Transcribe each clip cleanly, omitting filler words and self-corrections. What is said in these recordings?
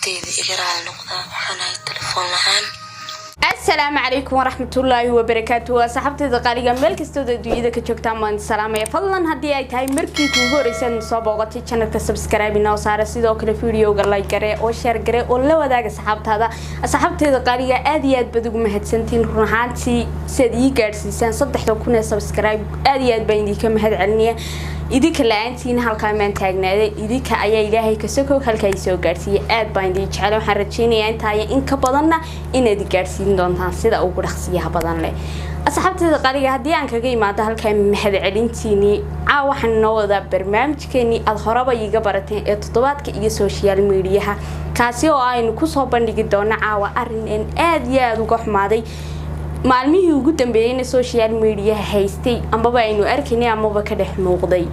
Asxaabteyda, iga raali noqda, waxaan ahay telefoon la-aan. Asalaamu calaykum waraxmatullaahi wabarakaatu. Waa saxaabteyda qaaliga, meel kastood adduunyada ka joogtaan waan salaamaya. Fadlan, haddii ay tahay markii kuugu horreysay aad soo booqatay channelka, subscribe inoo saara. Sidoo kale videoga like gare oo share gare oo la wadaaga asxaabtaada. Asxaabteyda qaaliga, aad iyo aad baad ugu mahadsantiin run ahaantii siaad ii gaadhsiisaan 3000 ee subscribe. Aad iyo aad baan idinka mahad celinaya. Idinka la-aantiin halkaa maan taagnaaday. Idinka ayaa Ilaahay kasokow halkaa i soo gaadhsiiyay. Aad baan idin jeclay. Waxaan rajeynayaa intaaya in ka badanna inaad gaadhsiin doontaan sida ugu dhaqsiyaha badan leh. Asxaabteeda qaaliga, haddii aan kaga imaado halkaa mahad celintiinii, caawa waxaan inoo wadaa barnaamijkeenii aada horeba iiga barateen ee toddobaadka iyo social mediaha, kaasi oo aynu kusoo bandhigi doono caawa arrin een aada iyo aada uga xumaaday, maalmihii ugu dambeeyeyna social mediaha haystay, ambaba aynu arkaynay amaba ka dhex muuqday.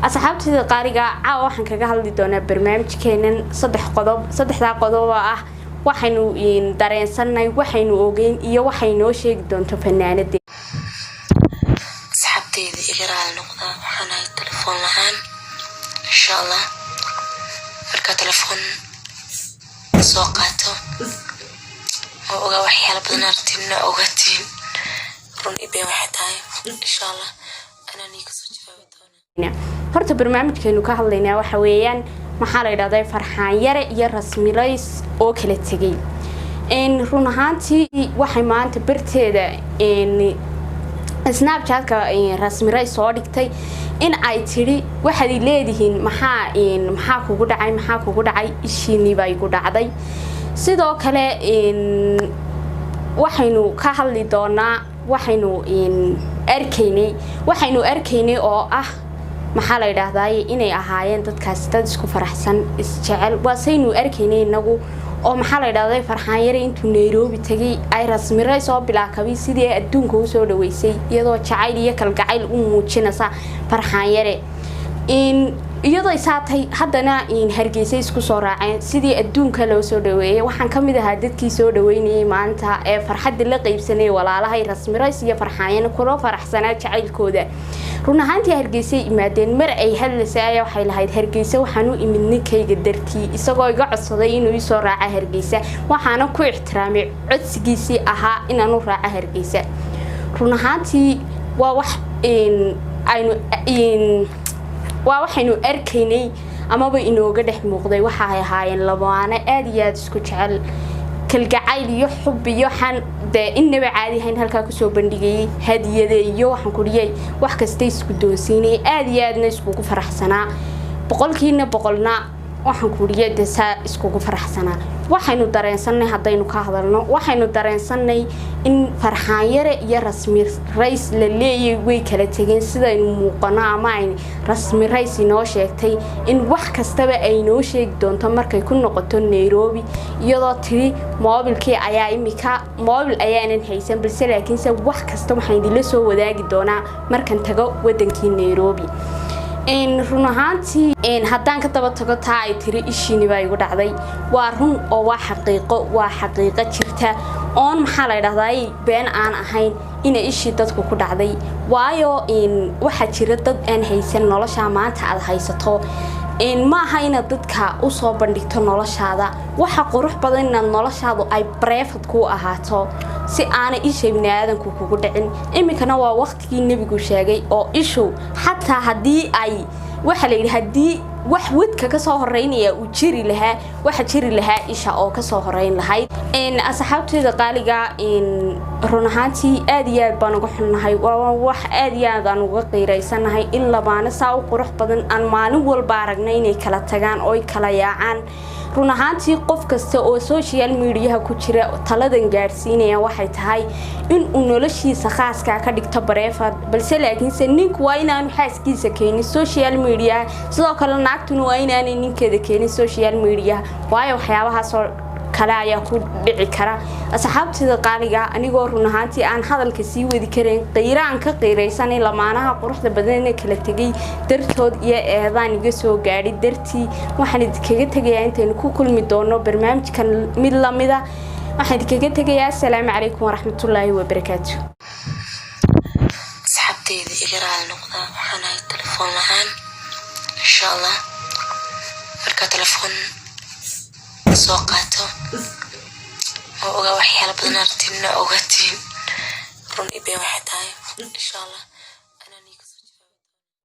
Asxaabteyda qaaliga, caawa waxaan kaga hadli doonaa barnaamijkeenan saddex qodob. Saddexdaa qodob oo ah waxaynu dareensanay, waxaynu ogeyn iyo waxay noo sheegi doonto fanaanada. Asxaabteyda, iga raali noqda, waxaan ahay telefoon la-aan. Insha Allah markaa telefoon soo qaato oo ogaa waxyaala badan aragtiin, ogaatiin run iyo been waxay tahay. Insha Allah anaa nii kasoo jawaabi doona. Horta barnaamijkeenu ka hadlaynaa waxa weeyaan, maxaa la yidhahdaa, Farxaan Yare iyo Rasmilays oo kala tegay. Run ahaantii waxay maanta barteeda Snapchatka Rasmiray soo dhigtay in ay tidhi: "Waxaad leedihiin maxaa kugu dhacay? Maxaa kugu dhacay? Ishiinii baa igu dhacday." Sidoo kale waxaynu ka hadli doonaa waxaynu arkaynay oo ah, maxaa la yidhaahdaay, inay ahaayeen dadkaasi dad isku faraxsan, isjecel. Waasaynu arkaynay inagu oo, maxaa la yidhahday, Farxaan Yare intuu Nairobi tegay ay Rasmiray soo bilaakabay sidii ay adduunka usoo dhaweysay, iyadoo jacayl iyo kalgacayl u muujinaysa Farxaan Yare. Iyadoo saatay haddana Hargeysa isku soo raaceen, sidii adduunka loo soo dhaweeyay. Waxaan kamid ahaa dadkii soo dhaweynayay maanta ee farxadda la qeybsanayay walaalahay Rasmirays iyo Farxaanyana, kula faraxsanaa jacaylkooda. Run ahaantii Hargeysay imaadeen. Mar ay hadlaysay ayaa waxay lahayd: "Hargeysa waxaan u imid ninkayga dartii, isagoo iga codsaday inuu isoo raaca Hargeysa, waxaana ku ixtiraamay codsigiisii ahaa inaan u raaca Hargeysa." Run ahaantii waa wax aynu waa waxaynu arkaynay amaba inooga dhex muuqday. Waxa ay ahaayeen lamaane aada iyo aada isku jecel, kalgacayl iyo xub iyo xan dee innaba caadi ahayn halkaa kusoo bandhigayay, hadiyade iyo waxaan kudhiyay wax kasta isku doonsiinayay, aada iyo aadna iskugu faraxsanaa, boqolkiina boqolna waxaan kudhiyay dee saa iskugu faraxsanaa. Waxaynu dareensanay, haddaynu ka hadalno, waxaynu dareensanay in Farxaan Yare iyo Rasmi Rays la leeyay way kala tegeen, sidaynu muuqano ama ay Rasmi Rays inoo sheegtay in wax kastaba ay noo sheegi doonto markay ku noqoto Nairobi, iyadoo tiri moobilkii ayaa imika moobil ayaanan haysan, balse laakiinse wax kasta waxaan idinla soo wadaagi doonaa markan tago wadankii Nairobi. Run ahaantii haddaan ka daba tago taa ay tiri "ishiini baa igu dhacday", waa run oo waa xaqiiqo, waa xaqiiqo jirta oon, maxaa la yidhahdaa, been aan ahayn inay ishii dadku ku dhacday. Waayo, waxaa jira dad aan haysan noloshaa maanta aad haysato. Maaha inaad dadka usoo bandhigto noloshaada. Waxa qurux badan inaad noloshaadu ay private ku ahaato, si aanay isha ibni-aadanku kugu dhicin. Iminkana waa waqtigii Nebigu sheegay oo ishu xataa haddii ay, waxaa la yidhi, haddii wax wadka kasoo horeynaya uu jiri lahaa, waxa jiri lahaa isha oo kasoo horeyn lahayd. Asxaabteyda qaaliga, run ahaantii aada iyo aad baan uga xunnahay. Waa wax aada iyo aad aan uga qiiraysanahay in labaano saa u qurux badan aan maalin walba aragnay inay kala tagaan oo ay kala yaacaan. Run ahaantii qof kasta oo social mediaha ku jira taladan gaadhsiinaya waxay tahay in uu noloshiisa khaaskaa ka dhigto private, balse laakiinse ninku waa inaanu xaaskiisa keenin social mediaha, sidoo kale naagtuna waa inaanay ninkeeda keenin social mediaha, waayo waxyaabahaasoo kale ayaa ku dhici kara. Asxaabtida qaaliga, anigoo run ahaantii aan hadalka sii wadi karayn, qiira aan ka qiiraysanay lamaanaha quruxda badanna kala tegay dartood iyo eedaan iga soo gaadhay dartii, waxaan idinkaga tegayaa intaynu ku kulmi doono barnaamijkan mid lamida. Waxaan idinkaga tegayaa asalaamu calaykum waraxmatullaahi wabarakaatu. Asxaabteyda, iga raali noqda, waxaan ahay telefoon la-aan. Insha Allah markaa telefoon Soo qaato oo ogaa waxyaala badan aragtiin na ogaatiin run iyo been waxay tahay, insha Allah.